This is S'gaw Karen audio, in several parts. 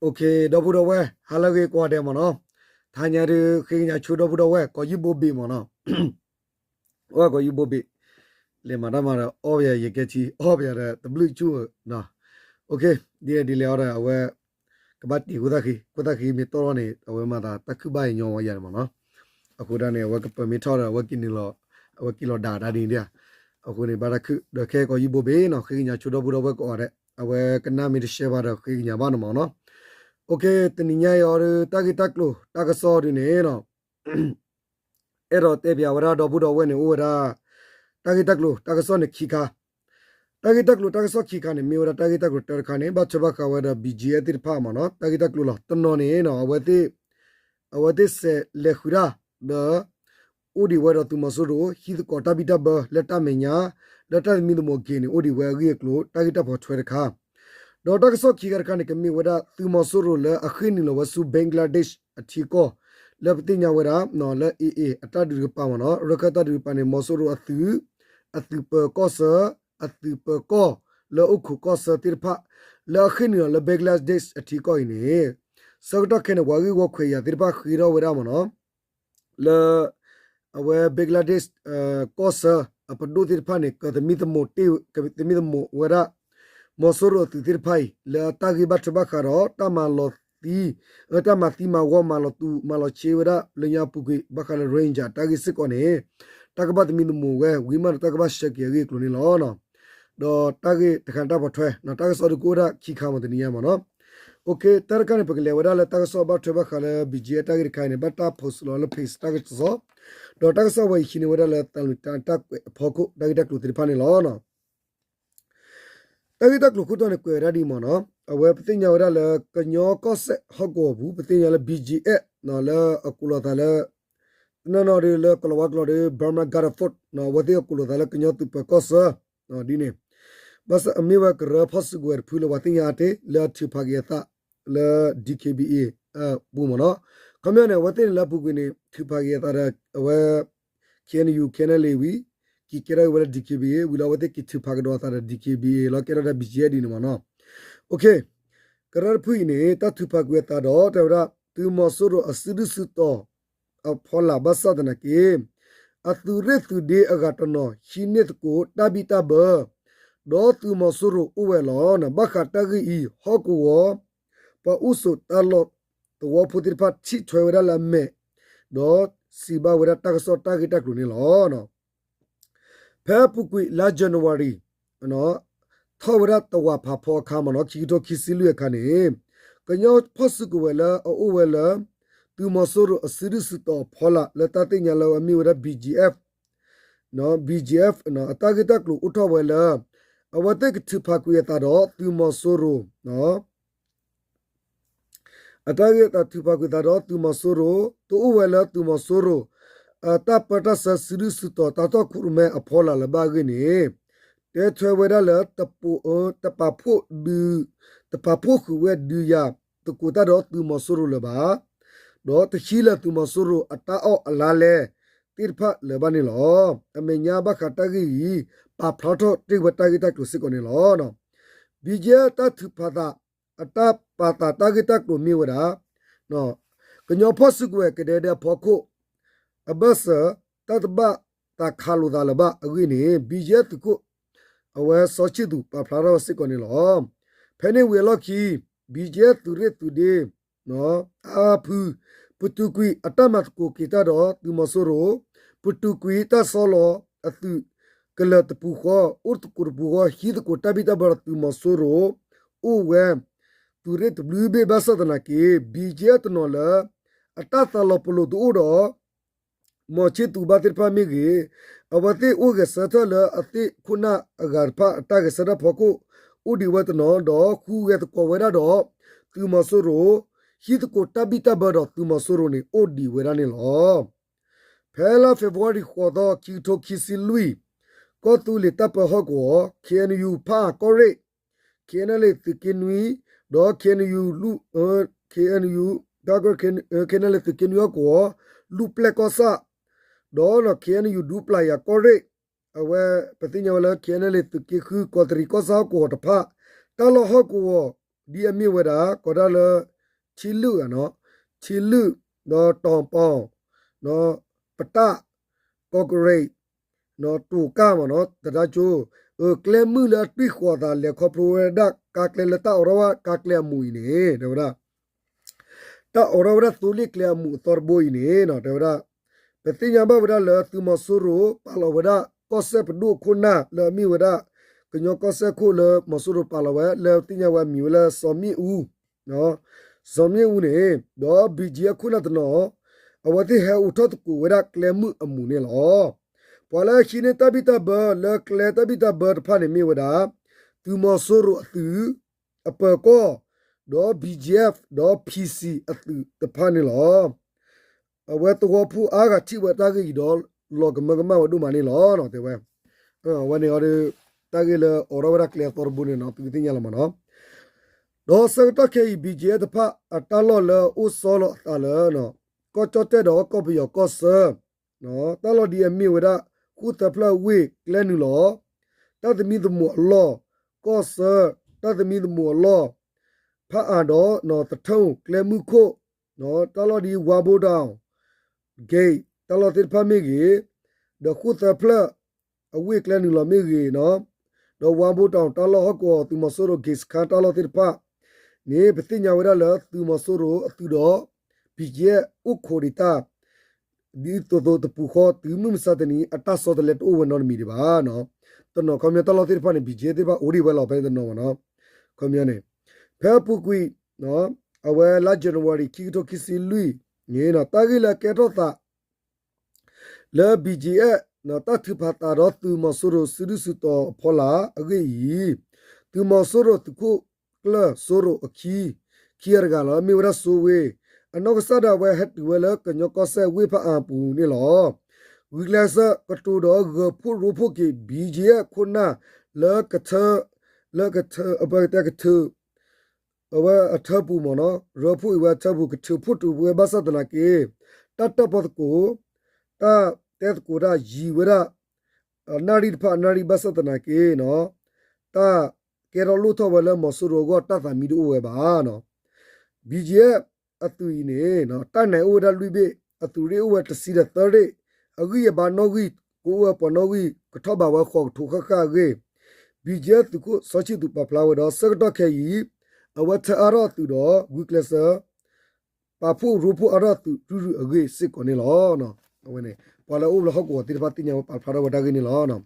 ဒီပုၢ်ဒီဝဲၢ် ဟါလၢအဂ့ၤကိးဂၤဒဲးမ့ၢ်နီၤ, တဟါညါဒုး ဃ့ကညးဆိဒီပုၢ်ဒီဝဲၢ် ကိးယုၢ်ဘိဘ့ၣ်မ့ၢ်နီၤ, အဝဲကိးယုၢ်ဘိဘ့ၣ်, လဲၤမၤတၢ်မၤဒီး အီၣ်ပယၤယဲၢ်ကဲထံ အီၣ်ပယၤဒီး တဘျုးဆူၣ်, ဒ်လဲၣ်ဒ်လဲၣ်အီၤဒီး အဝဲ ကဘၣ်တ့ၢ်ခိၣ်သၣ်ဃံ ခိၣ်သၣ်ဃံမ့ၢ်တီၢ်ထီၣ်န့ၣ် အဝဲမၤသးတၢ်ခုၣ်ဘၣ်အညီဝဲယၤန့ၣ်မ့ၢ်နီၤ, အဃိဒၣ်န့ၣ် အဝဲကပၢၤမ့ၢ်ထီၣ်ဒီး အဝဲက့ၤနုာ်လီၤ အဝဲက့ၤလီၤဒၣ်တၢ်ဒ်န့ၣ်ဒ်, အဃိန့ၣ် ဘၣ်တၢ်ခုၣ် ဒီးခဲကိးယုၢ်ဘိဘ့ၣ်နီၤ ဃ့ကညးဆိဒီပုၢ်ဒီဝဲၢ်ကိးဂၤဒဲး အဝဲကနၣ်မ့ၢ်တရှဲဘၣ်ဒီး ဃ့ကညးဘၣ်န့ၣ်မ့ၢ်နီၤ, တနံၤညါအံၤအီၤဒီး တၢ်ဂ့ၢ်တၢ်ကျိၤတၢ်ကစီၣ်ဒ်န့ၣ်နီၤ အဲၣ်ဒိးတဲပၠးဝဲဒၣ်ဒီပုၢ်ဒီဝဲၢ်န့ၣ် အိၣ်ဝဲဒၣ် တၢ်ဂ့ၢ်တၢ်ကျိၤတၢ်ကစီၣ်န့ၣ်ခံခါ, တၢ်ဂ့ၢ်တၢ်ကျိၤတၢ်ကစီၣ်ခံခါန့ၣ် မ့ၢ်ဝဲဒၣ်တၢ်ဂ့ၢ်တၢ်ကျိၤတၢတခါန့ၣ် ဘၣ်ထွဲဘၣ်ဃးဝဲဒီး ဘံၣ်ကၠံၣ်အဲၣ် သ့ၣ်တဖၣ်မ့ၢ်နီၤ တၢ်ဂ့ၢ်တၢ်ကျိၤလီၤ. တနီၤန့ၣ်နီၤ အဝဲသ့ၣ် အဝဲသ့ၣ်စဲးလဲၤဃုာ်တၢ် ဒီး အိၣ်ဒံးဝဲဒီးသုးမီၤစိရိၤ ဟံးသကိးတၢ်ဘံၣ်တၢ်ဘၢလၢတၢ်မဲာ်ညါ လၢတၢ်သမံသမိးက့ၤန့ၣ် အိၣ်ဒံးဝဲအဂ့ၢ်အကျိၤ တၢ်ဂ့ၢ်တၢ်ပိာ်ထွဲတခါ ဒီးတၢ်ကစီၣ်ခံခါတခါန့ၣ် ကမ့ၢ်ဝဲဒၣ်သုးမီၤစိရိၤလၢအဃ့ၢ်နုာ်လီၤဝဲဆူ Bangladesh အထံကီၢ် လၢပသ့ၣ်ညါဝဲဒၣ် လၢ A A အတၢ်ဒုးတကပၤမ့ၢ်နီၤ ရခၢၣ်တၢ်ဒုးတကပၤန့ၣ် မီၤစိရိၤအသုး အသုးပၢၤကီၢ်ဆၢ အသုးပၢၤကီၢ် လၢအိၣ်ခိးကီၢ်ဆၢသ့ၣ်တဖၣ် လၢအဃ့ၢ်နုာ်လီၤလၢ Bangladesh အထံကီၢ်အံၤန့ၣ် ဆၢကတီၢ်ခဲအံၤန့ၣ် ပှၤဂ့ၢ်ဝီခွဲးယာ်သ့ၣ်တဖၣ်ဃ့ထီၣ်ဝဲဒၣ်မ့ၢ်နီၤ လၢ အဝဲ Bangladesh ကီၢ်ဆၢအပဒိၣ်သ့ၣ်တဖၣ်န့ၣ် ကသမံသမိးတ့ၢ် ကသမံသမိးဝဲဒၣ် မီၤစိရိၤအသုးသ့ၣ်တဖၣ်အံၤ လၢအတၢ်ဂ့ၢ်ဘၣ်ထွဲဘၣ်ဃးဒီး တၢ်မၤလီၤသံ တၢ်မၤသံမၤဝီ မၤလီၤတူာ်မၤလီၤဆ့ဝဲဒၣ်လၢညါအပူၤကွံာ် ဘၣ်ဃးလၢ Rohingya တၢ်ဂ့ၢ်စ့ၢ်ကီးန့ၣ် တၢ်ကဘၣ်သမံသမိးဝဲ ဝံၤမးဒီးတၢ်ကဘၣ်ဆှၢက့ၤအဂ့ၢ်အကျိၤန့ၣ်လီၤ. ဒီးတၢ်ဂ့ၢ်တခါန့ၣ်တၢ်ပိာ်ထွဲ တၢ်ကစီၣ်ဒုးကအိၣ်ဒၣ်ခံခါမ့ၢ်တနံၤညါမ့ၢ်နီၤ တၢ်တခါန့ၣ် ပကလဲၤဝဲဒၣ်လၢတၢ်ကစီၣ်ဘၣ်ထွဲဘၣ်ဃးလၢ ဘံၣ်ကၠံၣ်အဲၣ် တၢ်ဂ့ၢ်တခါအံၤန့ၣ် ဘၣ်တၢ် post လီၤလၢ page တၢ်ကစီၣ် ဒီးတၢ်ကစီၣ်ဝဲအံၤဟံးန့ၢ်ဝဲဒၣ်လၢ သးလွံၢ်တၢ်တၢ်ကွဲးအဖီခိၣ် တၢ်ဂ့ၢ်တၢ်ကျိၤသ့ၣ်တဖၣ်န့ၣ်လီၤ. တၢ်ဂ့ၢ်တၢ်ကျိၤခိၣ်တီန့ၣ်ကွဲးဝဲဒၣ်ဒ်အံၤမ့ၢ်နီၤ အဝဲပသ့ၣ်ညါဝဲဒၣ်လၢ ကညီကီၢ်စဲၣ်ဟီၣ်ကဝီၤပူၤ ပသ့ၣ်ညါလၢ ဘံၣ်ကၠံၣ်အဲၣ် လၢအကိးလီၤသးလၢ တနီၤနီၤဒီးလၢကလီၤဝါကျိာ်ဒီး Burma Garda Force အဝဲသ့ၣ်အကိးလီၤသးလၢကညီသုးပၢၤကီၢ်ဆၢ ဒ်န့ၣ် ဘၣ်ဆၣ်အမ့ၢ်ဝဲကရၢဖီၣ်စုကဝဲၤတဖုလၢပှၤသ့ၣ်ညါအါတ့ၢ် လၢအထုးဖးက့ၤအသးလၢ D K B A အပူၤမ့ၢ်နီၤ ခီပညီန့ၣ် အဝဲသ့ၣ်န့ၣ်လၢအပူၤကွံာ်န့ၣ် ထုးဖးက့ၤအသးဒီး အဝဲ K N U K N L A ဝံၤ က့ၤကဲထီၣ်က့ၤဝဲလၢ D K B A ဝံၤလီၤ အဝဲသ့ၣ်က့ၤထုးဖးကဒီးအသးဒီး D K B A လီၤ ကဲထီၣ်ဒီး ဘံၣ်ကၠံၣ်အဲၣ် ဒ်န့ၣ်မ့ၢ်နီၤ ကရၢတဖုအံၤန့ၣ် တၢ်ထုးဖးကွံာ်အသးဒီး တဲဝဲဒၣ် သုးမီၤစိရိၤအစုဒုၣ်စုတီၤ အဖီလာ်ဘၣ်ဆၣ်သနာ်က့ အသုးရ့ၣ်သုးဒ့အဂၤတနီၤ ဟံးန့ၢ်သကိးတၢ်ဘံၣ်တၢ်ဘၢ ဒီးသုးမီၤစိရိၤအိၣ်ဝဲလီၤ. ဘၣ်ဃးတၢ်ဂ့ၢ်အံၤ ဟီၣ်ကဝီၤ ပှၤအိၣ်ဆိးတၢ်လီၢ်သဝီဖိသ့ၣ်တဖၣ် ထံၣ်ထွဲဝဲဒၣ်လၢအမဲာ် ဒီးစံးဘၣ်ဝဲဒၣ်တၢ်ကစီၣ်တၢ်ဂ့ၢ်တၢ်ကျိၤန့ၣ်လီၤ. ဖဲအပူၤကွံာ်လါ January ထီၣ်ဝဲဒၣ်တဝာ်ဖးဖီအခါမ့ၢ်နီၤ ခံကထိခံဆံလွံၢ်အခါန့ၣ် ကညီဖီၣ်စုကဝဲၤလၢအအိၣ်ဝဲလၢ သုးမီၤစိရိၤအစုဒုၣ်စုတီၤအဖီလာ် လၢတၢ်သ့ၣ်ညါလၢအမ့ၢ်ဝဲဒၣ် B G F, B G F အတၢ်ဂ့ၢ်တၢ်ကျိၤအိၣ်ထီၣ်ဝဲလၢ အဝဲသ့ၣ်ကထုးဖးကွံာ်အသးဒီးသုးမီၤစိရိၤ အတၢ်ဂ့ၢ်တၢ်ထုးဖးကွံာ်သးဒီးသုးမီၤစိရိၤ တအိၣ်ဝဲလၢသုးမီၤစိရိၤ အတၢ်ပၢတၢ်ဆှၢစုဒုၣ်စုတီၤတၢ်ထီၣ်ခိၣ်ရိၣ်မဲအဖီလာ်လၢၤဘၣ်အဂ့ၢ်န့ၣ် တဲထွဲဝဲဒၣ်လၢ တပာ်ဖှိၣ်ဒုး တပာ်ဖှိၣ်ဃုာ်ဝဲဒုးယၤသကိးတၢ်ဒီးသုးမီၤစိရိၤလၢၤဘၣ် ဒီးတဟံးလၢာ်သုးမီၤစိရိၤအတၢ်အီၣ်အလါလဲသ့ၣ်တဖၣ်လၢၤဘၣ်န့ၣ်လီၤ. အမဲာ်ညါဘၣ်ဃးတၢ်ဂ့ၢ်အံၤ ပာ်ဖျါထီၣ်တ့ၢ်ဝဲတၢ်ဂ့ၢ်တၢ်ကျိၤစ့ၢ်ကီးန့ၣ်လီၤ. B G F တၢ်ထုးဖးသး အတၢ်ပာ်သးတၢ်ဂ့ၢ်တၢ်ကျိၤမ့ၢ်ဝဲဒၣ် ကညီဖီၣ်စုကဝဲၤကဒဲဒဲအဖီခိၣ် အဘၢၣ်စၢၤ တၢ်တဘၣ်သးခးလိာ်သးလၢၤဘၣ်အဂ့ၢ်န့ၣ် B G F သုးခိၣ် အဝဲစီၤဆံၣ်သူးပာ်ဖျါထီၣ်ဝဲစ့ၢ်ကီးန့ၣ်လီၤ. ဖဲန့ၣ်ဝံၤအလီၢ်ခံ B G F သုးရ့ၣ်သုးဒ့ အါဖု ပတုာ်ကွံာ်အတၢ်မၤသကိးက့ၤတၢ်ဒီးသုးမီၤစိရိၤ, ပတုာ်ကွံာ်တၢ်ဆီလီၤအသုးကလၢၤတပူၤဃီ, အိၣ်သကိးတပူၤဃီ, ဟံးသကိးတၢ်ဘံၣ်တၢ်ဘၢဒီးသုးမီၤစိရိၤ, အိၣ်ဝဲ သုးရ့ၣ်တဘျုးဘ့ၣ်ဘၣ်ဆၣ်သနာ်က့ B G F တနီၤလၢ အတၢ်သးလီၤပလိာ်တအိၣ်ဒီး မီၤဆ့သူးဘၣ်သ့ၣ်တဖၣ်မ့ၢ်ဂ့ၤ, အဝဲသ့ၣ်အိၣ်ဂဲၤဆၢထၢၣ်လၢအသ့ၣ်ခိၣ်နၢ်အဂၤတဖၣ်အတၢ်ဂဲၤဆၢထၢၣ်ဖီခိၣ် အိၣ်ဒံးဝဲတနီၤ ဒီးဃုဂဲၤသကိးဝဲဒၣ်ဒီး သုးမီၤစိရိၤ, ဟံးသကိးတၢ်ဘံၣ်တၢ်ဘၢဒီးသုးမီၤစိရိၤန့ၣ် အိၣ်ဒံးဝဲဒၣ်န့ၣ်လီၤ. ဖဲလါ February ဃိးသီ ခံကထိခံဆံလွံၢ် ကီၢ်သူလ့ၤတၢ်ပၢဟီၣ်ကဝီၤ K N U ဖၣ်အၣ်ကီၢ်ရ့ၣ် K N L A သုးက့နွံ, ဒီး K N U လူ K N U တၢ်က K N L A သုးက့နွံဟီၣ်ကဝီၤ လူၢ်ပျဲၢ်ကီၢ်ဆၣ်, ဒီး K N U ဒူပျၢ်ယၤကီၢ်ရ့ၣ်, အဝဲပသ့ၣ်ညါဝဲလၢ K N L A သုးက့ဃု ကီးတရံးကီၢ်ဆၣ်ဟီၣ်ကဝီၤတဖၣ်, တၢ်လီၢ်ဟီၣ်ကဝီၤ ဒ်အမ့ၢ်ဝဲဒၣ် ကီးဒၣ်လၢ ထံလုၣ်ဧါနီၤ, ထံလုၣ်, ဒီးတီၤပီၤ, ပတၣ်, ကီၢ်ကရ့း, တူၢ်ကၢ်မ့ၢ်နီၤ သဒါကၠိ, ကျဲမုၢ်လၢအတွံၢ်ဃီၤအသး လဲၤခီဖျိဝဲဒၣ်ကါကျဲလၢတၢ်အိးထီၣ်ဝဲဒၣ်ကါကျဲအမူးအံၤန့ၣ် တဲဝဲဒၣ် တၢ်အိးထီၣ်ဝဲဒၣ်သိလ့ၣ်ကျဲအမူးအသီတဘိအံၤန့ၣ် တဲဝဲဒၣ် ပသ့ၣ်ညါဘၣ်ဝဲဒၣ်လၢသုးမီၤစိရိၤပာ်လီၤဝဲဒၣ် ကီၢ်စဲၣ်ပဒိၣ်အခိၣ်နၢ်လၢအမ့ၢ်ဝဲဒၣ် ကညီကီၢ်စဲၣ်ခိၣ်လၢမီၤစိရိၤပာ်လီၤဝဲ လၢသ့ၣ်ညါဝဲအမံၤဝဲလၢစီၤမ့ၣ်အူ, စီၤမ့ၣ်အူန့ၣ် ဒီး ဘံၣ်ကၠံၣ်အဲၣ် ခိၣ်နၢ်တနီၤ အဝဲသ့ၣ်ဟဲအိးထီၣ်သကိးဝဲဒၣ်ကျဲမုၢ်အမူးန့ၣ်လီၤ. ပှၤလၢအဟံးန့ၢ်တၢ်ဘံၣ်တၢ်ဘၢလၢကျဲတၢ်ဘံၣ်တၢ်ဘၢတဖၣ်န့ၣ် မ့ၢ်ဝဲဒၣ် သုးမီၤစိရိၤအသုး အပၢၤကီၢ်, ဒီး ဘံၣ်ကၠံၣ်အဲၣ် ဒီး ဖံၣ်စံၣ် အသုးတဖၣ်န့ၣ်လီၤ. အဝဲသဝီဖိအါဂၤထံၣ်ဝဲတၢ်ဂ့ၢ်အံၤဒီး လီၤကမၢကမၣ်ဝဲဒိၣ်မးန့ၣ်လီၤ တဲဝဲ. အဝဲန့ၣ်အီၤဒီး တၢ်ဂ့ၢ်လၢအိးထီၣ်ဝဲဒၣ်ကျဲအသီတဘိန့ၣ်နီၤ သုကသ့ၣ်ညါလီၤမ့ၢ်နီၤ. ဒီးဆၢကတီၢ်ခဲအံၤ ဘံၣ်ကၠံၣ်အဲၣ် တဖၣ်အတၢ်လီၢ်လၢအအိၣ်ဆီလီၤအသးလၢ ကီၢ်ကၠီၣ်တဲၣ်ဒီးကီၢ်ပယီၤကီၢ်ဆၢ တၢ်လီၢ်ဒ်အမ့ၢ်ဝဲဒၣ် ဃိၣ်သၢဖျၢၣ်ဝ့ၢ်ကျဲနုာ်လီၤ, တၢ်သမံသမိးအလီၢ်, ကီၢ်ဆၢ တၢ်သမံသမိးအလီၢ်, ဖးအၣ်ဒီး သထူၣ်ကျဲမုၢ်ခိၣ်, တၢ်လီၢ်ဒ် ဝါဘိတၢ် ဂ့ၢ် တၢ်လီၢ်သ့ၣ်တဖၣ်မ့ၢ်ဂ့ၤ, ဒီးဃိၣ်သၢဖျၢၣ် အဝ့ၢ်ကျဲနုာ်လီၤမ့ၢ်ဂ့ၤနီၤ, ဒီးဝါဘိတၢ် တၢ်လီၢ်ဟီၣ်ကဝီၤ သုးမီၤစိရိၤ ဂ့ၢ်စခန်း တၢ်လီၢ်သ့ၣ်တဖၣ်န့ၣ် ပသ့ၣ်ညါဝဲဒၣ်လၢသုးမီၤစိရိၤအသုးဒီး ဘံၣ်ကၠံၣ်အဲၣ် အိၣ်ခိးဒံးတၢ် ဒ်သိးသိးတပူၤဃီ တုၤမုၢ်မဆါတနံၤ အတၢ်ဆီတလဲတအိၣ်ဝဲနီတမံၤဒံးဘၣ်နီၤ. တနီၤခီပညီတၢ်လီၢ်သ့ၣ်တဖၣ်န့ၣ် ဘံၣ်ကၠံၣ်အဲၣ်သ့ၣ်တဖၣ်အိၣ်ဒံးဝဲလီၤ ဖဲန့ၣ်တနီၤမ့ၢ်နီၤ. ခီပညီန့ၣ် ဖဲအပူၤကွံာ် အဝဲလါ January ခံကထိခံဆံလွံၢ်န့ၣ် တၢ်ဂ့ၢ်လၢအကဲထီၣ်သး လၢ ဘံၣ်ကၠံၣ်အဲၣ် တၢ်ထုးဖးသးဒီးသုးမီၤစိရိၤစုဒုၣ်စုတီၤအဖီလာ်အဂ့ၢ်အံၤ, သုးမီၤစိရိၤသုးခိၣ်ကျၢၢ်စိရိၤအခံ ခံဂၤတဂၤလီၤ မ့ၢ်ဝဲဒၣ်စိဝ့, အနီၢ်ကစၢ်ဒၣ်ဝဲဟဲတုၤဝဲလၢကညီကီၢ်စဲၣ်ဝ့ၢ်ဖးအၣ်အပူၤန့ၣ်လီၤ. ဂုာ်ကျဲးစၢးကတိၤဒီးဂၢၤဖှိၣ်ရိဖှိၣ်က့ၤ ဘံၣ်ကၠံၣ်အဲၣ် ခိၣ်နၢ် လၢကထၢ လၢကထၢ အပှၤကတဲကထၢ အဝဲအထၢပူၤမ့ၢ်နီၤ, ရိဖှိၣ်အံၤဝဲအထၢပူၤ ကထုးဖှိၣ်ထုးဝဲဘၣ်ဆၣ်သနာ်က့ တၢ်တၢၣ်ပီၣ်သကိး, တၢ်တဲသကိးတၢ်ယံၤဝဲဒၣ် နၣ်ရံၣ်တဖၣ်အနၣ်ရံၣ်ဘၣ်ဆၣ်သနာ်က့နီၤ, တၢ်ကဲထီၣ်လိၣ်ထီၣ်ဝဲလၢမီၤစိရိၤအဂီၢ် တၢ်သးမံတအိၣ်ဝဲဘၣ်နီၤ. ဘံၣ်ကၠံၣ်အဲၣ် အသုးအံၤန့ၣ် တၢ်နဲၣ်အိၣ်ဝဲဒၣ်လွံၢ်ဘ့ၣ်, အသုးရ့ၣ်အိၣ်ဝဲတဆံဒီးသၢရ့ၣ်, အဂံၢ်အဘါနီၣ်ဂံၢ် ကအိၣ်ဝဲပှၤနီၣ်ဂံၢ် ကထီၣ်ဘးဝဲဃိးကထိဃၣ်ဃၣ်အဂ့ၢ်, ဘံၣ်ကၠံၣ်အဲၣ်သုးခိၣ်စီဆှံသူးပာ်ဖျါဝဲဒီး ဆၢကတီၢ်ခဲအံၤ အဝဲထၢအါထီၣ်အသုးဒီး ဂုာ်ကျဲးစၢး ပာ်ဖှိၣ်ရိဖှိၣ်အါထီၣ်သုးရုၢ်ရုၢ်အဂ့ၢ်စ့ၢ်ကီးန့ၣ်လီၤ. အဝဲန့ၣ် ပှၤလၢအအိၣ်လၢဟီၣ်ကဝီၤသ့ၣ်တဖၣ်သ့ၣ်ညါဝဲပာ်ဖျါထီၣ်ဝဲတၢ်ဂ့ၢ်န့ၣ်လီၤ.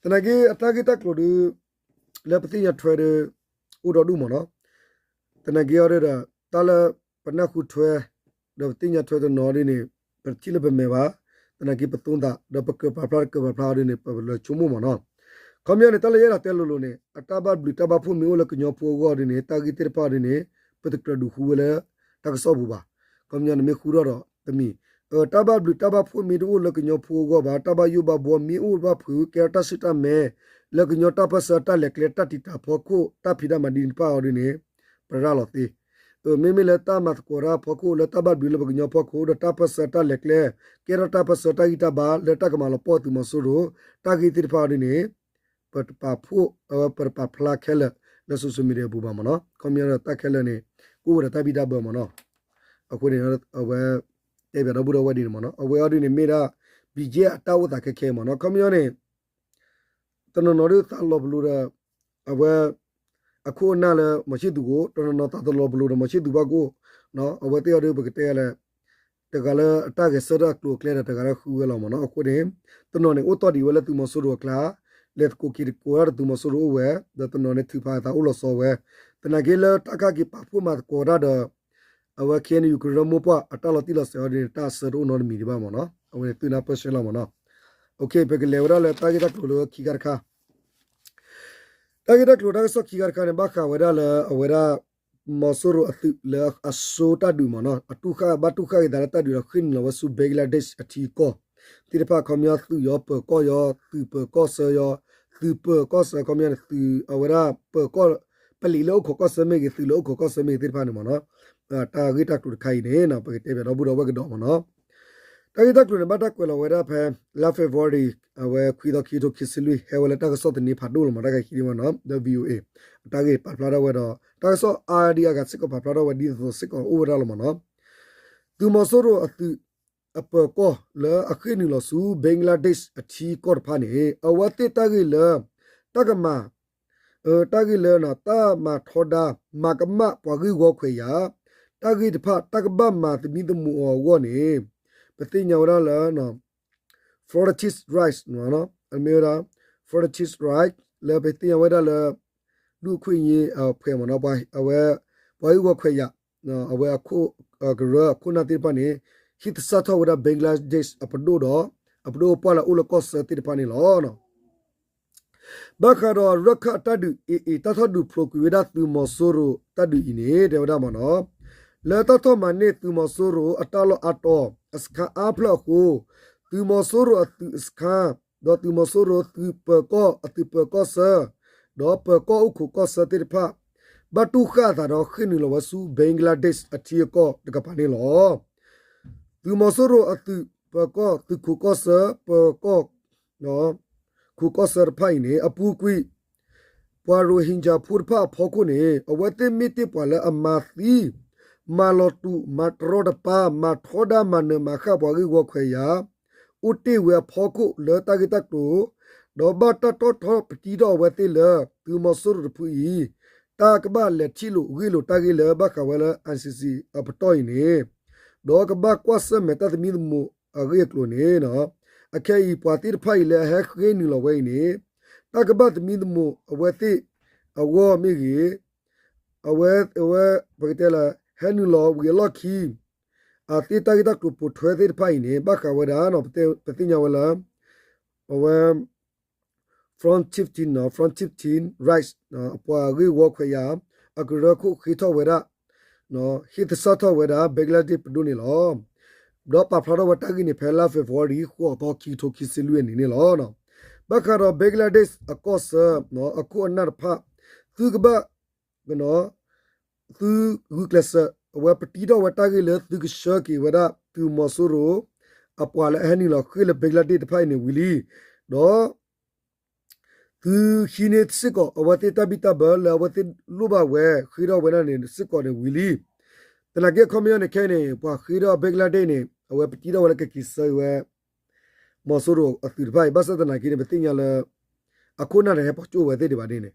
သနာ်က့အတၢ်ဂ့ၢ်တၢ်ကျိၤဒီး လၢပသ့ၣ်ညါထွဲဒီး အိၣ်ဒီးဒူၣ်မ့ၢ်နီၤ. သနာ်က့အီၤဒီး တၢ်လၢပနၢ်ဟူထွဲ ဒီးပသ့ၣ်ညါထွဲတနီၤဒ်န့ၣ် ပတထံၣ်လၢပမဲာ်ဘၣ်. သနာ်က့ပသိသး ဒီးပကြၢးပာ်ဖျါတကြၢးပာ်ဖျါအီၤဒ်န့ၣ် ပလၢဆိကမိၣ်မ့ၢ်နီၤ. ခီပညီန့ၣ် တၢ်လၢယအဲၣ်ဒိးတဲလိၤလိၤန့ၣ် အတၢ်ဘၣ်ဘျုးတၢ်ဘၣ်ဖှိၣ်မ့ၢ်အိၣ်လၢကညီဖိအဂီၢ်ဒ်န့ၣ် တၢ်ဂ့ၢ်သ့ၣ်တဖၣ်ဒ်န့ၣ် ပတကြၢးဒုးဟူဝဲလၢ တၢ်ကစီၣ်ပူၤဘၣ်. ခီပညီန့ၣ်မ့ၢ်ဟူထီၣ်ဒီးတမံၤ တၢ်ဘၣ်ဘျုးတၢ်ဘၣ်ဖှိၣ်မ့ၢ်တအိၣ်လၢကညီဖိအဂီၢ်ဘၣ်, တၢ်ဘၣ်ယိၣ်ဘၣ်ဘှီမ့ၢ်အိၣ်ဘၣ်ဖုး ကဲထီၣ်တၢ်ဆူၣ်တၢ်မဲာ် လၢကညီတၢ်ပၢၢ်ဆၢတၢ်လဲၤကျဲတၢ်တံာ်တာ်ဖီခိၣ် တၢ်ဖံးတၢ်မၤဒ်န့ၣ်တဖၣ်အီၤဒ်န့ၣ် ပရၤလီၤသ့. မ့မ့ၢ်လၢတၢ်မၤသကိးတၢ်ဖီခိၣ် လၢတၢ်ဘၣ်ဘျုးလၢပကညီဖီခိၣ် ဒီးတၢ်ပၢၢ်ဆၢတၢ်လဲၤကျဲ ကဲထီၣ်တၢ်ပၢၢ်ဆၢတၢ်ဂံၢ်တၢ်ဘါ လၢတၢ်ကမၤလီၤပှီၢ်သုးမီၤစိရိၤ တၢ်ဂ့ၢ်သ့ၣ်တဖၣ်အီၤဒ်န့ၣ် ပတပာ်ဖှိၣ် ပတပာ်ဖျါခဲလၢာ်လၢ social media အပူၤဘၣ်မ့ၢ်နီၤ. ခီပညီဒီးတၢ်ခဲလၢာ်န့ၣ် ကအိၣ်ဝဲဒီးတၢ်ဘံၣ်တၢ်ဘၢမ့ၢ်နီၤ. အဃိန့ၣ် အဝဲ တဲဘၣ်ဒီပုၢ်ဒီဝဲၢ်ဒ်န့ၣ်မ့ၢ်နီၤ. အဝဲအီၤဒ်န့ၣ်မ့ၢ်ဒၣ် ဘံၣ်ကၠံၣ်အဲၣ် အတၢ်အိၣ်သးခဲခဲမ့ၢ်နီၤ. ခီပညီန့ၣ် တနီၤနီၤဒ်သးလီၤပလိာ်ဒီး အဝဲ အခိၣ်အနၢ်လၢမီၤဆံၣ်သူးကအိၣ်, တနီၤနီၤသးတလီၤပလိာ်ဒီးမီၤဆံၣ်သူးဘၣ်ကအိၣ်, အဝဲသ့ၣ်အီၤဒ်ပကတဲလဲၣ် တဂၤလၢအတၢ်ဂဲၤဆၢထၢၣ်အကျိၤအကျဲဒီး တဂၤလၢဃုဝဲလီၤမ့ၢ်နီၤ. အဃိန့ၣ် တနီၤန့ၣ် အိၣ်တီၢ်ဒံးဝဲလၢသုးမီၤစိရိၤအကျါ, လဲၤသကိးက့ၤသကိးတၢ်ဒီးသုးမီၤစိရိၤအိၣ်ဝဲ, ဒီးတနီၤန့ၣ်ထုးဖးအသးအိၣ်လီၤဆီဝဲ, သနာ်က့လၢတၢ်ကးက့ၤပာ်ဖှိၣ်မၤသကိးတၢ်ဒီး အဝဲ ခ့ၣ်အဲၣ်ယူၣ် ကရၢမိၢ်ပှၢ်အတၢ်လီၤတံၢ်လီၤဆဲးအီၤဒ်န့ၣ် တၢ်အဆၢတအိၣ်နီတမံၤဒံးဘၣ်မ့ၢ်နီၤ. အဝဲန့ၣ်သုနၢ်ပၢၢ်ဆှၢလီၤမ့ၢ်နီၤ. ပကလဲၤဝဲဒၣ်လၢတၢ်ဂ့ၢ်တၢ်ကျိၤလၢခံခါတခါ တၢ်ဂ့ၢ်တၢ်ကျိၤတၢ်ကစီၣ်ခံခါတခါန့ၣ် ဘၣ်ဃးဝဲဒၣ်လၢအဝဲဒၣ် မီၤစိရိၤအသုးလၢအစိတၢ်ဒုးမ့ၢ်နီၤ, အတူၢ်ဃာ်ဘၣ်တူၢ်ဃာ်က့ၤသးလၢတၢ်ဒုးဒီးဃ့ၢ်နုာ်လီၤဝဲဆူ Bangladesh အထံအကီၢ်သ့ၣ်တဖၣ် ခီပညီသုးယီၤပၢၤကီၢ်ယီၤ သုးပၢၤကီၢ်ဆၢယီၤ သုးပၢၤကီၢ်ဆၢ ခီပညီန့ၣ် သုးအဝဲဒၣ်ပၢၤကီၢ် ပလံးလၢအိၣ်ခိးကီၢ်ဆၢမ့ၢ်ဂ့ၤ သုးလၢအိၣ်ခိးကီၢ်ဆၢမ့ၢ်ဂ့ၤသ့ၣ်တဖၣ်န့ၣ်မ့ၢ်နီၤ, တၢ်ဂ့ၢ်တၢ်ကျိၤတခါအံၤန့ၣ် ပကတဲပၠးဒီပုၢ်ဒီဝဲၢ်ကဒီးမ့ၢ်နီၤ. တၢ်ဂ့ၢ်တၢ်ကျိၤန့ၣ် ဘၣ်တၢ်ကွဲးလီၤဝဲဒၣ်ဖဲ လါ February အဝဲခွံသီ ခံကထိခံဆံလွံၢ် ဟဲဝဲလၢတၢ်ကစီၣ်သန့ဖးဒိၣ်လီၤမး တၢ်ဂ့ၢ်ခံဒံးမးနီၤ လၢ VOA အတၢ်ဂ့ၢ်ပာ်ဖျါထီၣ်ဝဲဒီး တၢ်ကစီၣ်အါဒံအါဂၤစ့ၢ်ကီးပာ်ဖျါထီၣ်ဝဲဒ်သိးသိးစ့ၢ်ကီးအိၣ်ဝဲဒၣ်လီၤမးနီၤ. သုးမီၤစိရိၤအသုးအပၢၤကီၢ်လၢအဃ့ၢ်နုာ်လီၤဆူ Bangladesh အထံကီၢ်တဖၣ်န့ၣ် အဝဲသ့ၣ်တၢ်ဂ့ၢ်လၢ တၢ်ကမၤ တၢ်ဂ့ၢ်လၢ တၢ်မၤထီဒါ မၤကမၣ်ပှၤဂ့ၢ်ဝီခွဲးယာ် တၢ်ဂ့ၢ်တဖၣ် တၢ်ကဘၣ်မၤသမံသမိးအီၤအဂီၢ်န့ၣ် ပသ့ၣ်ညါဝဲဒၣ်လၢ Frontier Rights မ့ၢ်ဝဲဒၣ် Frontier Rights လၢပသ့ၣ်ညါဝဲဒၣ်လၢ လူ့အခွင့်အရေး အဖွဲ့မ့ၢ်နီၤ အဝဲ ပှၤဂ့ၢ်ဝီခွဲးယာ် အဝဲ ကရၢအခိၣ်နၢ်သ့ၣ်တဖၣ်န့ၣ် ဟ့ၣ်သဆၣ်ထီၣ်ဝဲဒၣ် Bangladesh အပဒိၣ်ဒီး အပဒိၣ်ပှၢ်လၢအအိၣ်လၢကီၢ်ဆၢသ့ၣ်တဖၣ်န့ၣ်လီၤ. ဘၣ်ဃးဒီးရၢၢ်ခၢၣ်အတၢ်ဒုး AA တၢ်ထီၣ်ဒုးဖျိးကွံာ်ဝဲဒၣ်သုးမီၤစိရိၤတၢ်ဒုးအံၤန့ၣ် တဲဝဲဒၣ်မ့ၢ်နီၤ လၢတၢ်ထီၣ်မၤန့ၢ်သုးမီၤစိရိၤအတၢ်လီၢ်အါတီၤ အစခါအါဖျၢၣ်အဃိ သုးမီၤစိရိၤအသုးအစခါ ဒီးသုးမီၤစိရိၤသုးပၢၤကီၢ်အသုးပၢၤကီၢ်ဆၢ ဒီးပၢၤကီၢ်အိၣ်ခိးကီၢ်ဆၢသ့ၣ်တဖၣ် ဘၣ်တူၢ်ဃၣ်အသးဒီးဃ့ၢ်နုာ်လီၤဝဲဆူ Bangladesh အထံအကီၢ်တကပၤန့ၣ်လီၤ. သုးမီၤစိရိၤအသုးပၢၤကီၢ် သုးခိးကီၢ်ဆၢ ပၢၤကီၢ် ခိးကီၢ်ဆၢတဖၣ်အံၤန့ၣ် အပူၤကွံာ် ပှၤရိၣ်ဟ့ၣ်ကၠၣ်ဖိတဖၣ်အဖီခိၣ်န့ၣ် အဝဲသ့ၣ်မ့ၢ်တ့ၢ်ပှၤလၢအမၤသံ မၤလီၤတူာ် မၤတရီတပါ မၤထီဒါမၤနၢၤမၤဃၣ်ပှၤဂ့ၢ်ဝီခွဲးယာ် အိၣ်တ့ၢ်ဝဲအဖီခိၣ်လၢတၢ်ဂ့ၢ်တၢ်ကျိၤ ဒီးဘၣ်တၢ်တီၣ်ထီၣ်ပတံထီၣ်အဝဲသ့ၣ်လၢ သုးမီၤစိရိၤတဖုအံၤ တၢ်ကဘၣ်လဲၤထံၣ်လိာ်ဂ့ၢ်လိာ်တၢ်ဂ့ၢ်လၢဘၣ်ဃးဝဲလၢ ICC အပတီၢ်အံၤန့ၣ် ဒီးကဘၣ်ကွၢ်ဆၢၣ်မဲာ်တၢ်သမံသမိးအဂ့ၢ်အကျိၤန့ၣ် အခဲအံၤပှၤသ့ၣ်တဖၣ်အံၤလၢအဟဲဃ့ၢ်နုာ်လီၤဝဲအံၤန့ၣ် တၢ်ကဘၣ်သမံသမိးအဝဲသ့ၣ်အဂီၢ်မ့ၢ်ဂ့ၤ အဝဲ အဝဲ ပကတဲလၢ ဟဲနုာ်လီၤဝံၤအလီၢ်ခံ အသ့ၣ်တၢ်ဂ့ၢ်တၢ်ကျိၤပိာ်ထွဲသ့ၣ်တဖၣ်အံၤန့ၣ် ဘၣ်ဃးဝဲဒၣ် ပသ့ၣ်ညါဝဲလၢ အဝဲ Front Chieftain, Front Chieftain Rights အပှၤဂ့ၢ်ဝီခွဲးယာ် အကရၢခိၣ်ဃ့ထီၣ်ဝဲဒၣ် ဟ့ၣ်သဆၣ်ထီၣ်ဝဲဒၣ် Bangladesh ပဒိၣ်န့ၣ်လီၤ. ဒီးပာ်ဖျါထီၣ်ဝဲတၢ်ဂ့ၢ်န့ၣ် ဖဲလါ February ဃိးသီ ခံကထိခံဆံလွံၢ်အနံၤန့ၣ်လီၤ. ဘၣ်ဃးဒီး Bangladesh အကီၢ်ဆၢ အခိၣ်အနၢ်တဖၣ် သုကဘၣ် သုဂုာ်ကျဲးစၢး အဝဲပတံထီၣ်ဝဲတၢ်ဂ့ၢ်လၢသုကဆှၢက့ၤဝဲဒၣ်သုးမီၤစိရိၤ အပှၤလၢအဟဲနုာ်လီၤဃ့ၢ်လၢ Bangladesh တဖၣ်အံၤန့ၣ်ဝံၤလံ. ဒီး သုဟံးန့ၢ်စ့ၢ်ကီး အဝဲသ့ၣ်တၢ်ဘံၣ်တၢ်ဘၢလၢအဝဲသ့ၣ်လိၣ်ဘၣ်ဝဲဃ့ထီၣ်ဝဲဒၣ်န့ၣ်စ့ၢ်ကီးန့ၣ်ဝံၤလံ. သနာ်က့အခီပညီန့ၣ်ခဲအံၤန့ၣ် ပှၤဃ့ထီၣ် Bangladesh န့ၣ် အဝဲပတံထီၣ်ဝဲလၢကက့ၤဆှၢက့ၤဝဲ မီၤစိရိၤအသုးတဖၣ်အံၤ ဘၣ်ဆၣ်သနာ်က့န့ၣ် ပသ့ၣ်ညါလၢ အခိၣ်အနၢ်တဟဲပိာ်ကၠိၣ်ဝဲသ့ၣ်ဒံးဘၣ်ဒ်န့ၣ်,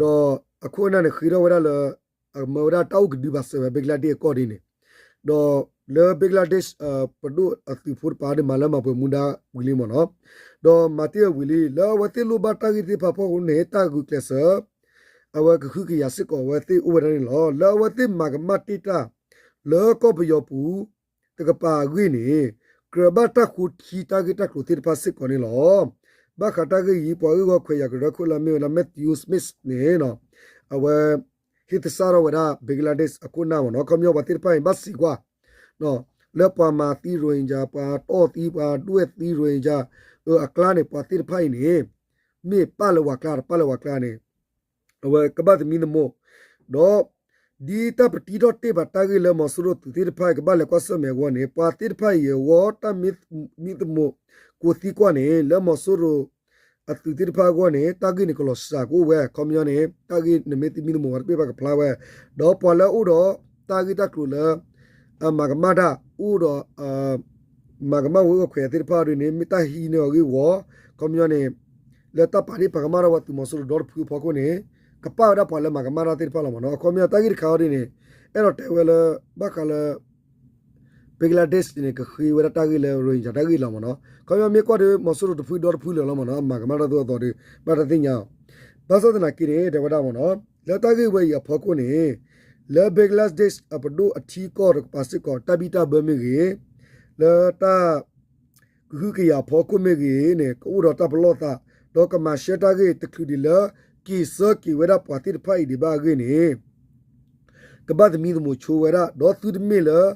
ဒီးအခိၣ်အနၢ်န့ၣ်ဃ့ထီၣ်ဝဲဒၣ်လၢ အမၢဝဲဒၣ်တၢ်အိၣ်ကဒုဘၣ်စၢၤဝဲ Bangladesh အကီၢ်ဒ်န့ၣ်, ဒီးလၢ Bangladesh ပဒိၣ်အသုးဖိတပၤဒီးမၤလၢမၤပှဲၤမူဒါဝံၤလံမ့ၢ်နီၤ, ဒီးမၤတ့ၢ်ဝံၤလံ လၢအဝဲသ့ၣ်လိၣ်ဘၣ်တၢ်ဂ့ၢ်သ့ၣ်တဖၣ်ဖီခိၣ်န့ၣ် တၢ်ဂုာ်ကျဲးစၢး အဝဲကဟုကယာ်စ့ၢ်ကီးအဝဲသ့ၣ်အိၣ်ဝဲဒၣ်န့ၣ်လီၤ. လၢအဝဲသ့ၣ်မၤကမၣ်တ့ၢ်တၢ် လၢကီၢ်ပယီၤပူၤ တကပၤအဂ့ၢ်န့ၣ် ကြၢးဘၣ်တၢ်ဃိထံတၢ်ဂ့ၢ်တၢ်ကျိၤသ့ၣ်တဖၣ်စ့ၢ်ကီးန့ၣ်လီၤ. ဘၣ်ဃးတၢ်ဂ့ၢ်အံၤ ပှၤဂ့ၢ်ဝီခွဲးယာ်ကရၢခိၣ်လၢအမ့ၢ်ဝဲဒၣ် Matthew Smith န့ၣ် အဝဲ ဟ့ၣ်သဆၣ်ထီၣ်ဝဲဒၣ် Bangladesh အခိၣ်နၢ်မ့ၢ်နီၤ, ခီပညီပှၤသ့ၣ်တဖၣ်အံၤဘၣ်စံးကွၢ် လၢပှၤမၤသံ Rohingya ပှၤတီၢ်သံ ပှၤဒွဲၣ်သံ Rohingya အကျါန့ၣ် ပှၤသ့ၣ်တဖၣ်အံၤန့ၣ် မ့ၢ်ပာ်လၢဝၤကျါ တပာ်လၢဝၤကျါန့ၣ် အဝဲကဘၣ်သမံသမိး, ဒီး ဒ်တၢ်ပတံထီၣ်တ့ၢ်ဘၣ်တၢ်ဂ့ၢ်လၢမီၤစိရိၤသုးသ့ၣ်တဖၣ်အံၤ ကဘၣ်လဲၤကွၢ်ဆၢၣ်မဲာ်အဂီၢ်န့ၣ် ပှၤသ့ၣ်တဖၣ်အံၤအဂီၢ် တၢ်မံသမိးကိးသံကွၢ်န့ၣ် လၢမီၤစိရိၤ အသုးသ့ၣ်တဖၣ်အဂီၢ်န့ၣ် တၢ်ဂ့ၢ်န့ၣ်ကလီၤစှၤကအိၣ်ဝဲ ခီပညီန့ၣ် တၢ်ဂ့ၢ်နမ့ၢ်သမံသမိးဝဲတဘ့ၣ်ဘၣ်ကဖျါဝဲ, ဒီးပှၤလၢအအိၣ်ဒီး တၢ်ဂ့ၢ်တၢ်ကျိၤလၢ အမၤကမၣ်တၢ် အိၣ်ဒီး မၤကမၣ်ဝဲဂ့ၢ်ဝီခွဲးယာ်သ့ၣ်တဖၣ်အံၤဒ်န့ၣ် မ့ၢ်တၢ်ဟံးန့ၢ်အီၤဂ့ၢ်ဝီ, ခီပညီန့ၣ် လၢတၢ်ပာ်ဒ့ၣ်ပာ်ကမၣ်ထီၣ်ဝဲသုးမီၤစိရိၤဒီတဖုအဖီခိၣ်န့ၣ် ကပာ်ဝဲဒၣ်ပှၤလၢမၤကမၣ်တၢ်သ့ၣ်တဖၣ်လီၤမ့ၢ်နီၤ. အခီပညီတၢ်ဂ့ၢ်တခါအံၤဒ်န့ၣ် အဲၣ်ဒိးတဲဝဲလၢ ဘၣ်ဃးလၢ Bangladesh န့ၣ် ကဃ့ဝဲဒၣ်တၢ်ဂ့ၢ်လၢ Rohingya တၢ်ဂ့ၢ်လီၤမ့ၢ်နီၤ. ခီပညီမ့ၢ်ကွၢ်ဒီး မီၤစိရိၤတဖုဒီတဖုလၢာ်လီၤမ့ၢ်နီၤ, အမၤကမၣ်တၢ်သိးအသိးဒီး ဘၣ်တၢ်သ့ၣ်ညါအီၤ, ဘၣ်ဆၣ်သနာ်က့န့ၣ် တဲဝဲဒၣ်မ့ၢ်နီၤ, လၢတၢ်ဂ့ၢ်ဝဲအံၤအဖီခိၣ်န့ၣ် လၢ Bangladesh အပဒိၣ်အထံကီၢ်တကပၤစ့ၢ်ကီး တၢ်ဘံၣ်တၢ်ဘၢမ့ၢ်ဂ့ၤ, လၢတၢ် ကဟုကယာ်အဖီခိၣ်မ့ၢ်ဂ့ၤန့ၣ် ကအိၣ်ဒီးတၢ်ပလီၢ်သး, ဒီးကမၤရှဲတၢ်ဂ့ၢ်တချုးဒံးလၢ က့ၤဆၢက့ၤဝဲဒၣ်ပှၤသ့ၣ်တဖၣ်အံၤဒံးဘၣ်အဂ့ၢ်န့ၣ် ကဘၣ်သမံသမိးဆိဝဲဒၣ်, ဒီးသုတမ့ၢ်လၢ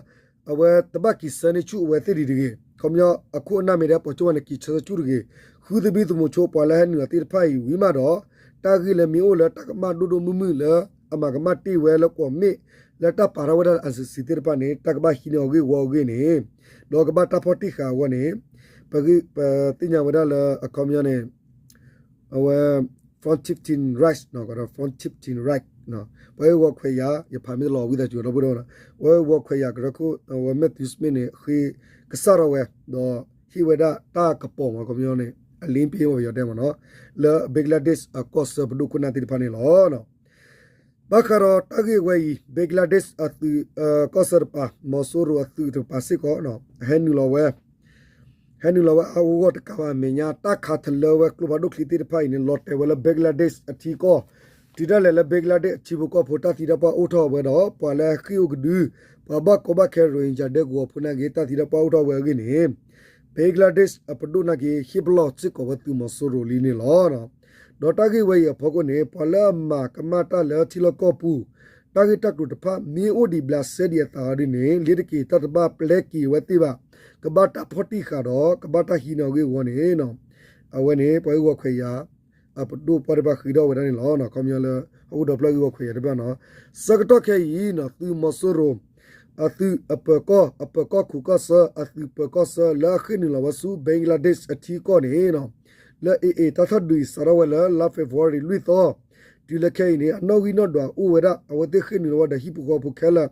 အဝဲတဘၣ်က့ၤဆၢန့ၢ်ဆူၣ်အဝဲသ့ၣ်ဒံးတဂ့ၤ. ခီပညီအခိၣ်အနၢ်မ့ၢ်ဒၣ်ပိာ်ကၠိဝဲန့ၣ် က့ၤဆၢဆူၣ်တဂ့ၤ. ဃုသမံသမိးဆိပှၤလၢဟဲနုာ်အီၤသ့ၣ်တဖၣ်အံၤဝံၤမးဒီး တၢ်ဂ့ၢ်လၢမ့ၢ်အိၣ်လၢတၢ်ကမၣ်ဒိၣ်ဒိၣ်မုၢ်မုၢ်လၢ အမၤကမၣ်တ့ၢ်ဝဲလၢကွီၢ်မ့ၣ် လၢတၢ်ပာ်ထီၣ်ဝဲဒၣ် ICC သ့ၣ်တဖၣ်န့ၣ် တၢ်ကဘၣ်ဟံးန့ၢ်အီၤဂ့ၢ်ဝီအဂ့ၢ်န့ၣ်, ဒီးကဘၣ်တၢ်ဖီၣ်တံၢ်ဃာ်အဂီၢ်န့ၣ်, ပ, ပသ့ၣ်ညါဝဲဒၣ်လၢအခီပညီန့ၣ် အဝဲ Frontier Rights နီၤ, Frontier Rights ပှၤဂ့ၢ်ဝီခွဲးယာ် ယဖးမ့ၢ်တလီၤဝံသးစူၤဒီပုၢ်ဒီဝဲၢ်နီၤ, ပှၤဂ့ၢ်ဝီခွဲးယာ်ကရၢခိၣ် အဝဲ Matthew Smith န့ၣ် ဃ့ကစၢ်ထီၣ်ဝဲ ဒီးဟ့ၣ်ဝဲဒၣ်တၢ်ကပီၤမး ခီပညီန့ၣ် အလ့ပ့မး ပယီၤတဲမးနီၤ, လၢ Bangladesh အကီၢ်ဆၢပဒိၣ်ခိၣ်နၢ်သ့ၣ်တဖၣ်န့ၣ်လီၤ. ဘၣ်ဃးဒီးတၢ်ဂ့ၢ်ဝဲအံၤ Bangladesh အသုး ကီၢ်ဆၢတပၤ မီၤစိရိၤအသုးတကပၤစ့ၢ်ကီး ဟဲနုာ်လီၤဝဲ ဟဲနုာ်လီၤဝဲအါအါဂီၢ်ဂီၢ်တကးဘၣ် အမဲာ်ညါ တၢ်ခးတလၢဝဲကျိဖးဒိၣ်ချံသ့ၣ်တဖၣ်အံၤန့ၣ် လီၤတဲာ်ဝဲလၢ Bangladesh အထံကီၢ်, တုၤဒၣ်လဲာ်လၢ Bangladesh အထံဖိကီၢ်ဖိ တၢ်သံတၢ်ပှၢ်အိၣ်ထီၣ်ဝဲဒီး ပှၤလၢဟဲဃ့ၢ်အိၣ်ကဒု ပှၤဘၣ်ကီဘၣ်ခဲ Rohingya ဒဲကဝီၤဖိနာ်က့ တၢ်သံတၢ်ပှၢ်အိၣ်ထီၣ်ဝဲအဂ့ၢ်န့ၣ် Bangladesh အပဒိၣ်နာ်က့ ဟ့ၣ်ပလီၢ်စ့ၢ်ကီးဝဲသုးမီၤစိရိၤလံန့ၣ်လီၤ. ဒီးတၢ်ဂ့ၢ်ဝဲအံၤအဖီခိၣ်န့ၣ် ပှၤလၢအမၤကမၣ်တၢ်လၢထံလီၢ်ကီၢ်ပူၤ တၢ်ဂ့ၢ်တၢ်ကျိၤတဖၣ် မ့ၢ်အိၣ်ဒံးဘျးစဲဒံးအသးအီၤဒ်န့ၣ် လ့ၤတက့ၤတၢ်တဘၣ်ပျဲက့ၤဝဲသ့ၣ်ဘၣ်, ကဘၣ်တၢ်ဖီၣ်တံၢ်ဃာ်ဒီး ကဘၣ်တၢ်ဟံးန့ၢ်အီၤဂ့ၢ်ဝီန့ၣ် အဝဲန့ၣ် ပှၤဂ့ၢ်ဝီခွဲးယာ် အပဒိၣ်ပှၢ်တဖၣ်ဃ့ထီၣ်ဝဲဒၣ်န့ၣ်လီၤ. ခီပညီလၢ ဟီၣ်ခိၣ်ဒီဖျၢၣ်ဂ့ၢ်ဝီခွဲးယာ်တဖၣ်နီၤ, ဆၢကတီၢ်ခဲအံၤနီၤ သုးမီၤစိရိၤ အသုးအပၢၤကီၢ် အပၢၤကီၢ်ခိးကီၢ်ဆၢ အသုးပၢၤကီၢ်ဆၢ လၢအဃ့ၢ်နုာ်လီၤဝဲဆူ Bangladesh အထံကီၢ်န့ၣ်နီၤ, လၢ AA တၢ်ထီၣ်ဒုးအံၤ စးထီၣ်ဝဲလၢ လါ February လွံၢ်သီ, တုၤလၢခဲအံၤန့ၣ် အနီၣ်ဂံၢ်နီၣ်ဒွးအိၣ်ဝဲဒၣ် အဝဲသ့ၣ်ဃ့ၢ်နုာ်လီၤဝဲဒီးဟံၣ်ဖိဃီဖိခဲလၢာ်,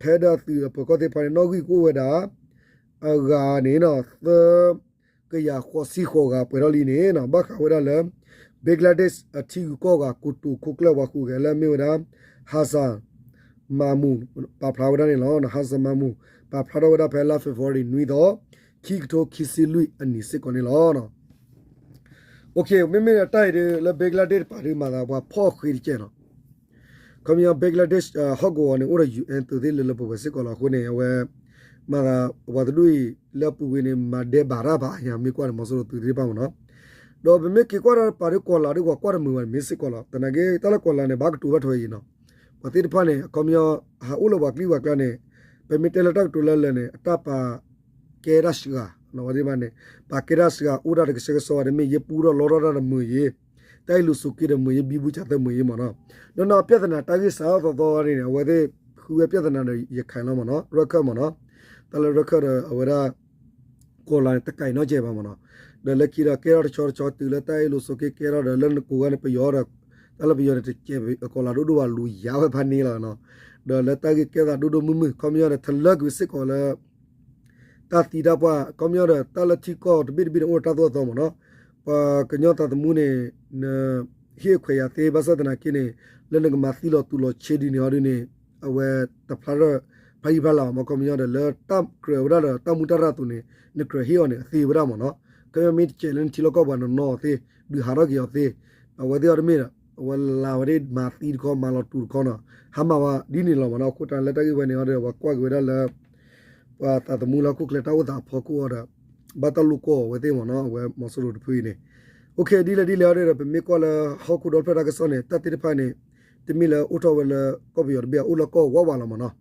ထဲဒၣ်အသုးအပၢၤကီၢ်သ့ၣ်တဖၣ်န့ၣ် နီၣ်ဂံၢ်ကအိၣ်ဝဲဒၣ် အဂၤန့ၣ်နီၤ သၢကယၤဃိးဆံဃိးဂၤပှဲၤထီၣ်လံန့ၣ်နီၤ, ဘၣ်ဃးဝဲဒၣ်လၢ Bangladesh အထံဂုၤကီၢ်ဂၤ ကိတိာ်ခိၣ်ကျၢၢ်ပှၤဃုာ်ဂဲၤလၢအမ့ၢ်ဝဲဒၣ် Hasan Mahmud ပာ်ဖျါဝဲဒၣ်န့ၣ်လီၤ. Hasan Mahmud ပာ်ဖျါထီၣ်ဝဲဒၣ်ဖဲလါ February နွံသီ ခံကထိခံဆံလွံၢ်အနံၣ်စ့ၢ်ကီးန့ၣ်လီၤ. မ့မ့ၢ်တၢ်အံၤဒ်လၢ Bangladesh တပၤဒ်မၤသးပှၤဖီၣ်ဃ့တကဲးနီၤ, ခီပညီ Bangladesh ဟီၣ်ကဝီၤန့ၣ် အိၣ်ဒီး UN သုးသ့ၣ်လၢလၢပှဲၤပှဲၤစ့ၢ်ကီးလီၤ. အဃိန့ၣ် အဝဲ မၤသး ပှၤတဒူၣ်အံၤ လၢအပူၤကွံာ်န့ၣ် မၤဒဲးဘးတၢ်ဘၣ်ယၤ မ့ၢ်ကွၢ်န့ၣ် မီၤစိရိၤသုးသ့ၣ်တဖၣ်မ့ၢ်နီၤ, ဒီးပမ့ၢ်က့ၤကွၢ်တၢ်တပၤဒ် ကီၢ်လၤဒ် ပှၤကွၢ်တမုာ်ဘၣ်န့ၣ် မ့ၢ်စ့ၢ်ကီးလီၤ. သနာ်က့ တၢ်လၢကီၢ်လၤန့ၣ် ဘၣ်ကတိၤဘၣ်ထွဲအံၤနီၤ, ပှၤသ့ၣ်တဖၣ်န့ၣ် အခီပညီ ဟးအိၣ်လၢပှၤကျံပှၤကျါန့ၣ် ပမ့ၢ်တဲလၢတၢ်ကတိၤလၢလၢာ်န့ၣ် အတၢ်ပာ် ကဲတၢ်စှၤ, ဝဲသ့ၣ်တဖၣ်န့ၣ် ပာ်ကဲတၢ်စှၤ အိၣ်တၢ်တကဆှဲကဆှီဘၣ် တမ့ၢ်ယပူထီၣ်လီထီၣ်တၢ်တမုာ်ယ့ၤ, တၢ်အ့ၣ်လိာ်ဆိးက့တမုာ်ယ့ၤ ဘံဘူစၢ်သၢမုာ်ယ့ၤမ့ၢ်နီၤ, ဒီးနီၤ ပြဿနာ တၢ်ဂ့ၢ်စးထီၣ်သီသီန့ၣ် အဝဲသ့ၣ်ဃုဝဲပြဿနာဒီး ရခိုင်လီၤမ့ၢ်နီၤ, ရခၢၣ်မ့ၢ်နီၤ, တၢ်လၢရခၢၣ်ဒီး အဝဲဒၣ် ကီၢ်လၤန့ၣ် တကးအံၤနီတစဲးဘၣ်မ့ၢ်နီၤ, ဒီးလၢခံဒီးကဲထီၣ်တဆီတဆီတုၤလၢတၢ်အ့ၣ်လိာ်ဆိးက့ကဲထီၣ်ဒီး လၢနကိးဂၤန့ၣ်ပယီၤဒီး တၢ်လၢပယီၤန့ၣ် တကဲးကီၢ်လၤဒိၣ်ဒိၣ်ဘၣ် လူၤယါဝဲဖးန့ၣ်လီၤနီၤ, ဒီးလၢတၢ်ဂ့ၢ်ကဲသးဒိၣ်ဒိၣ်မုၢ်မုၢ် ခီပညီန့ၣ် ထလၢကွံာ်စ့ၢ်ကီးလၢ တၢ်သံတၢ်ပှၢ် ခီပညီဒီး တၢ်လၢထံကီၢ်တဘ့ၣ်တဘ့ၣ်န့ၣ် အိၣ်ဒီးတၢ်သိၣ်တၢ်သီမ့ၢ်နီၤ, ပှၤကညီသးသမူန့ၣ် နဟ့ၣ်ခွဲးယာ်သ့ ဘၣ်ဆၣ်သနာ်က့န့ၣ် လၢနကမၤသံလီၤတူၢ်လီၤဆ့ဒ်န့ၣ်အီၤဒ်န့ၣ် အဝဲတဖျါထီၣ် ဖျါယံၤဖျါလၤဘၣ်မ့ၢ် ခီပညီဒီး လၢတၢ်ကြၢးဝဲဒၣ်ဒီးတၢ်မူတၢ်ရၢ်အသိးန့ၣ် နကြၢးဟ့ၣ်အီၤန့ၣ် အသ့ဝဲဒၣ်မ့ၢ်နီၤ, ခီပညီမ့ၢ်တကဲးလၢနထံလီၢ်ကီၢ်ပူၤနနီၢ်အီၤသ့ ဒုးဟးထီၣ်က့ၤအီၤသ့ အဝဲသ့ၣ်အီၤတမ့ၢ်ဒီး အဝဲလၢဝဲဒၣ်မၤသံတခီ မၤလီၤတူၢ်တခီနီၤ, ဟါမၢ်ဝဲဒ်န့ၣ်လီၤမ့ၢ်နီၤ, အဃိတၢ်လၢတၢ်ဂ့ၢ်ဝဲန့ၣ်အီၤဒီး ပှၤကွၢ်က့ၤဝဲဒၣ်လၢ ပှၤသးသမူလၢဟီၣ်ခိၣ်ချၢတၢ်အိၣ်သးအဖီခိၣ်အီၤဒီး ဘၣ်တၢ်လိာ်ကွီၢ်အဝဲသ့ၣ်မ့ၢ်နီၤ, အဝဲမီၤစိရိၤတဖုအံၤန့ၣ်, ဒ်လဲၣ်ဒ်လဲၣ်အီၤဒီး ပမ့ၢ်ကွၢ်လၢဟီၣ်ခိၣ်ဒီဖျၢၣ်တၢ်ကစီၣ်န့ၣ် တၢ်သ့ၣ်တဖၣ်န့ၣ် တမ့ၢ်လၢအိၣ်ထီၣ်ဝဲလၢကီၢ်ပယီၤတဘ့ၣ် အိၣ်လၢကီၢ်ဝးဝးလီၤမ့ၢ်နီၤ,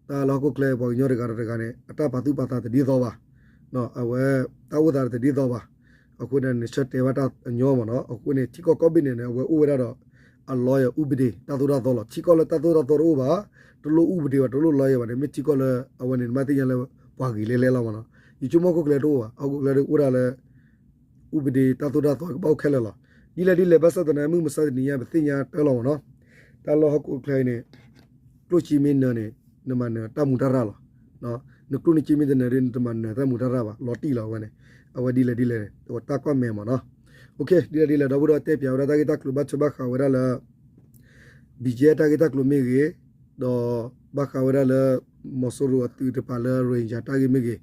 တၢ်လၢဟီၣ်ခိၣ်ချၢပှၤကညီတဂၤဒီးတဂၤန့ၣ် အတၢ်ပာ်သူၣ်ပာ်သးတဒ်သိးဘၣ်, အဝဲ တၢ်အိၣ်သးတဒ်သိးဘၣ်, အဃိန့ၣ် နဆၢတဲာ်ဘၣ်တၢ်အညီမ့ၢ်နီၤ, အဃိန့ၣ် ထံကီၢ်ကိးဘ့ၣ်န့ၣ်န့ၣ် အဝဲအိၣ်ဝဲဒၣ်ဒီး အလီယၤ ဥပဒေ တၢ်သိၣ်တၢ်သီလီၤ, ထံကီၢ်လၢတၢ်သိၣ်တၢ်သီတအိၣ်ဘၣ်, တလိၣ် ဥပဒေ ဘၣ် တလိၣ်လီယၤ ဘၣ်န့ၣ် မ့ၢ်ထံကီၢ်လၢအဝဲန့ၣ် နဘၣ်သ့ၣ်ညါလၢပှၤဂ့ၤလဲၤလဲၤလီၤမ့ၢ်နီၤ, ယဆိကမိၣ်ဟီၣ်ခိၣ်ချၢတအိၣ်ဘၣ်, ဟီၣ်ခိၣ်ချၢဒ်အိၣ်ဒၣ်လၢ ဥပဒေ တၢ်သိၣ်တၢ်သီကဘၣ်အိၣ်ခဲလၢာ်လီၤ, ဒ်လဲၣ်ဒ်လဲၣ် ဘၣ်ဆၣ်သနာ်က့ မုၢ်မဆါတနံၤညါ ပသ့ၣ်ညါတၢ်လီၤမ့ၢ်နီၤ, တၢ်လၢဟီၣ်ခိၣ်ချၢအံၤန့ၣ် ကျိၣ်စ့မ့ၢ်နၢၤန့ၣ် နမၤနၢၤတၢ်မူတၢ်ရၣ်လီၤ, နကျိၣ်နစ့မ့ၢ်တနၢၤဒီး နတမၤနၢၤတၢ်မူတၢ်ရၣ်ဘၣ်, လီၤတံၢ်လီၤဝဲန့ၣ်, အဝဲဒ်လဲၣ်ဒ်လဲၣ်န့ၣ် တၢ်ကွၢ်မဲာ်မ့ၢ်နီၤ, ဒ်လဲၣ်ဒ်လဲၣ် ဒီပုၢ်ဒီဝဲၢ်တဲပၠးဝဲဒၣ်တၢ်ဂ့ၢ်တၢ်ကျိၤဘၣ်ထွဲဘၣ်ဃးဝဲဒၣ်လၢ ဘံၣ်ကဲ တၢ်ဂ့ၢ်တၢ်ကျိၤမ့ၢ်ဂ့ၤ, ဒီးဘၣ်ဃးဝဲဒၣ်လၢ မီၤစိရိၤအသုးတပၤလၢ ရိၣ်ဟ့ၣ်ကၠၣ် တၢ်ဂ့ၢ်မ့ၢ်ဂ့ၤ,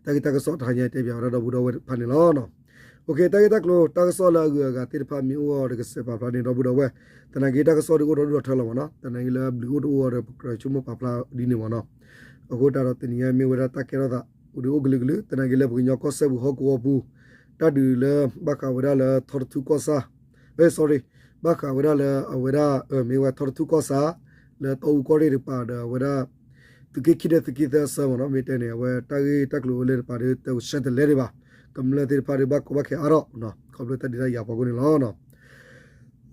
တၢ်ဂ့ၢ်တၢ်ကစီၣ်တဟါညါတဲပၠးဝဲဒၣ်ဒီပုၢ်ဒီဝဲၢ်တဖၣ်န့ၣ်လီၤ. တၢ်ဂ့ၢ်တၢ်ကျိၤ တၢ်ကစီၣ်လၢအဂုၤအဂၤသ့ၣ်တဖၣ်မ့ၢ်အိၣ်အီၤဒီးကစဲးပာ်ဖျါန့ၣ် ဒီပုၢ်ဒီဝဲၢ်, သနာ်က့တၢ်ကစီၣ်ဒ်အိၣ်ထီၣ်ဒိၣ်ထီၣ်ထီလီၤမ့ၢ်နီၤ, သနာ်က့လၢအဘျုးအိၣ်တအိၣ်အီၤဒီး ပကြၢးဆိကမိၣ်ပာ်ဖျါဒ်န့ၣ်မ့ၢ်နီၤ, အဃိတၢ်ဒီးတနံၤညါမ့ၢ်ဝဲဒၣ်တၢ်ကဲထီၣ်သး အိၣ်ဒုးအိၣ်ကလုာ်ကလုာ်, သနာ်က့လၢပကညီကီၢ်စဲၣ်ပူၤဟီၣ်ကဝီၤပူၤ, တၢ်ဒုးလၢဘၣ်ဃးဝဲဒၣ်လၢထီတထူကီၢ်ဆၣ်, အဲ sorry, ဘၣ်ဃးဝဲဒၣ်လၢအဝဲဒၣ် မ့ၢ်ဝဲထီတထူကီၢ်ဆၣ်, လၢတီအူကီၢ်ရ့ၣ်တကပၤဒီးအဝဲဒၣ် သုးက့ခံဒီးသုးက့သၢအဆၢမ့ၢ်နီၤ, မ့ၢ်တဲန့ၣ် အဝဲတၢ်ဂ့ၢ်တၢ်ကျိၤလၢတပၤဒီး တဆၢတလဲဒံးဘၣ်, ကမျၢၢ်သ့ၣ်တဖၣ်ဒီးဘၣ်ကီဘၣ်ခဲအါထီၣ်, ခီဖျိတၢ်ဒုးတၢ်ယၤဖီခိၣ်န့ၣ်လီၤ.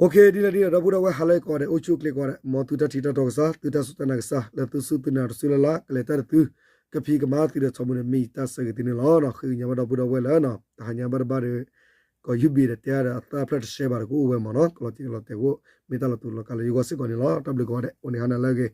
ဒ်လဲၣ်ဒ်လဲၣ် ဒီပုၢ်ဒီဝဲၢ် ဟါလၢအဂ့ၤကိးဂၤဒဲး အိၣ်ဆူၣ်အိၣ်ချ့ကိးဂၤဒဲး မ်သုတၢ်ထံၣ်တၢ်တီကစၢ် သုတၢ်စူၢ်တၢ်နာ်ကစၢ် လၢသုစူၢ်သုနာ်တစုလၢ်လၢ် ကလဲၤတၢ်တသု ကဖံးကမၤသုဒီး ဆိမိၣ်န့ၣ် မ့ၢ်ယတၢ်ဆၢဂ့ၤသုန့ၣ်လီၤ. ဃ့ကညးဘၣ်ဒီပုၢ်ဒီဝဲၢ်လၢ တဟါညါဘၣ်တဘၣ်ဒီး ကီၢ်ယူၢ်ဘ့ၣ်ဒီးတဲဒီးအသၣ်ဖျၢၣ်တရှဲဘၣ်ဒီးကအိၣ်ဝဲမ့ၢ်နီၤ ကလီၤတံၢ်ကလီၤတဲာ်အိၣ် မ့ၢ်တၢ်လီၤတူာ်လီၤကာ်လၢယဂီၢ်စ့ၢ်ကီးန့ၣ်လီၤ. တၢ်ဘျုးကိးဂၤဒဲး အိၣ်န့ၣ်ဟါနၤလၢအဂ့ၤ